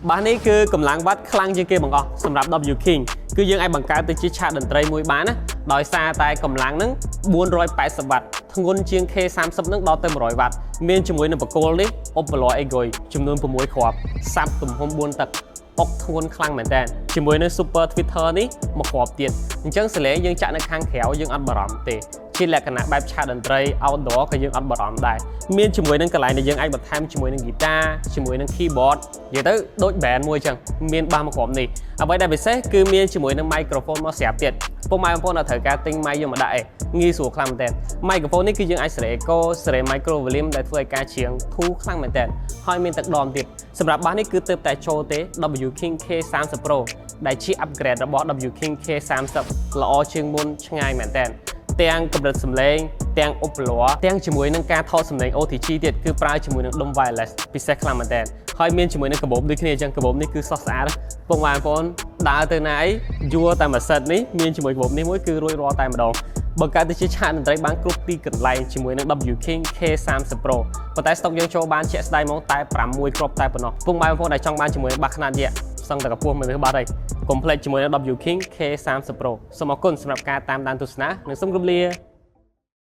bass នេះគឺកម្លាំងវ៉ាត់ខ្លាំងជាងគេបង្អស់សម្រាប់ W King គឺយើងអាចបង្កើតទៅជាឆាកតន្ត្រីមួយបានណាដោយសារតែកម្លាំងហ្នឹង480វ៉ាត់ធ្ងន់ជាង K30 ហ្នឹងដល់ទៅ100វ៉ាត់មានជាមួយនឹងបង្គោលនេះឧបលអេហ្គុយចំនួន6គ្រាប់សាប់ទំហំ4ទឹកអុកធ្ងន់ខ្លាំងមែនតើជាមួយនឹង Super Tweeter នេះមកគ្រាប់ទៀតអញ្ចឹងសលេងយើងចាក់នៅខាងក្រៅយើងអត់បារម្ភទេជាលក្ខណៈបែបឆាកតន្ត្រី outdoor ក៏យើងអត់បារម្ភដែរមានជាមួយនឹងកន្លែងដែលយើងអាចបន្ថែមជាមួយនឹង guitar ជាមួយនឹង keyboard និយាយទៅដូច band មួយអញ្ចឹងមានបាសមកគ្រាប់នេះអ្វីដែលពិសេសគឺមានជាមួយនឹង microphone មកស្រាប់ទៀតពុកម៉ែបងប្អូនអត់ត្រូវការទិញ mic យកមកដាក់ឯងងាយស្រួលខ្លាំងមែនតើ microphone នេះគឺយើងអាចសេរី echo សេរី micro volume ដែលធ្វើឲ្យការច្រៀងធូរខ្លាំងមែនតើហើយមានទឹកដមទៀតសម្រាប់បាសនេះគឺទើបតែចូលទេ W King K30 Pro ដែលជា upgrade របស់ W King K30 ល្អជាងមុនឆ្ងាយមែនតើទាំងកម្រិតសំឡេងទាំងឧបល័រទាំងជាមួយនឹងការថតសំឡេង OTG ទៀតគឺប្រើជាមួយនឹងដុំ wireless ពិសេសខ្លាំងមែនតើហើយមានជាមួយនឹងកាបូបដូចគ្នាអញ្ចឹងកាបូបនេះគឺស្រស់ស្អាតពុកម៉ែបងប្អូនដើរទៅណាអីយួរតែមួយសិតនេះមានជាមួយកាបូបនេះមួយគឺរួចរាល់តែម្ដងបង្កើតទៅជាឆាកតន្ត្រីបានគ្រប់ទីកន្លែងជាមួយនឹង W King K30 Pro ប៉ុន្តែស្តុកយើងចូលបានជាក់ស្ដែងមកតែ6គ្រាប់តែប៉ុណ្ណោះពុកម៉ែបងប្អូនដែលចង់បានជាមួយនឹងបាសខ្នាតយក្សសឹងតែកម្ពស់មិនរើសបាត់ហើយកុំភ្លេចជាមួយនឹង W King K30 Pro សូមអរគុណសម្រាប់ការតាមដានទស្សនានិងសូមជម្រាបលា។